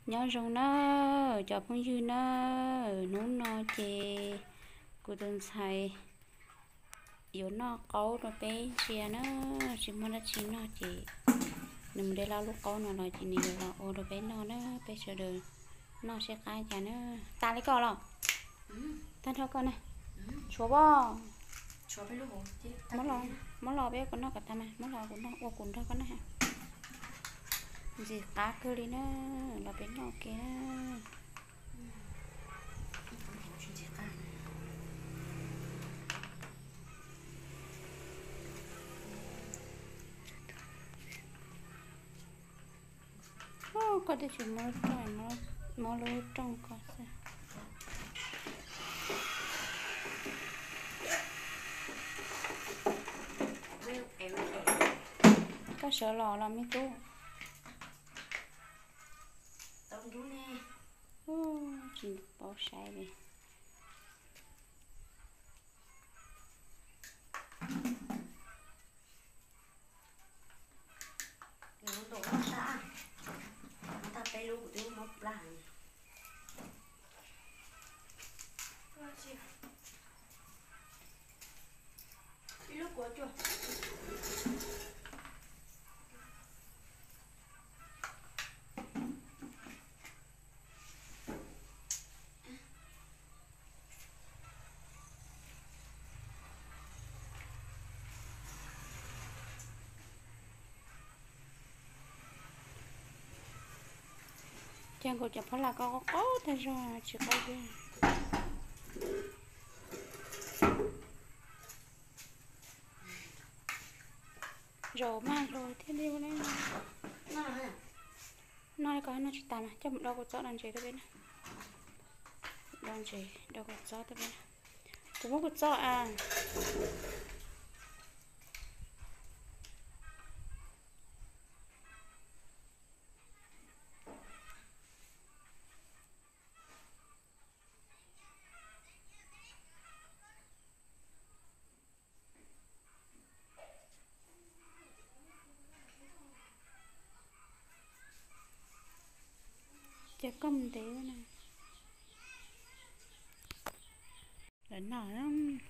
Nyob zoo na, cov phooj ywg na, hnub no ces kuv tus ntxhais yuav noj qaub rau peb ntsia na, tsis muaj dab tsi noj ces nws mus de lub qaub no los ces nws yuav los ua rau peb noj na, peb sawv daws noj seb qab cas na. Tas li koj los? Tag nrho koj na. Tshuav pob. Muab los peb kuv noj kom tas mas, muab los kuv noj ua kuv nrog koj noj. Ntxim qab kawg li na, los peb noj ua ke na. Koj twb tsis muab lub rooj, muab lub rooj ko xwb. Koj sawv los los me tub. Tsis paub saib li. Nws ntau loj tag, tag peb lub kuv twb muab plab. Ib lub kuv cuag. Ces nkaus cov phab las ko qaub qaub tag zog tsis qaub tiag. Zaum maj hluas thiaj li ua li. Noj li ko noj tsis tas mas coj mus do kuv txob do ntses rau peb na. Do ntses do kuv txob rau peb na. Kuv muab kuv txob a. Ces koj mus ntev na. Lawv noj.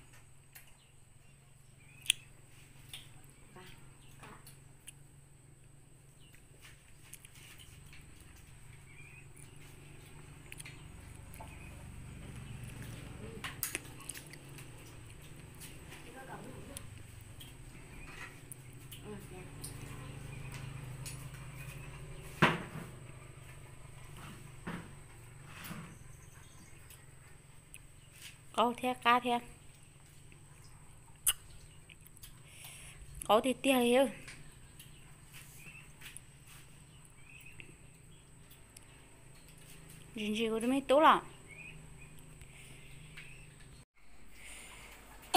Qaub thiab qab thiab. Qaub tiag tiag li. Ntsis ntsis kuv tus me tub los.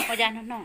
Ua cas no no.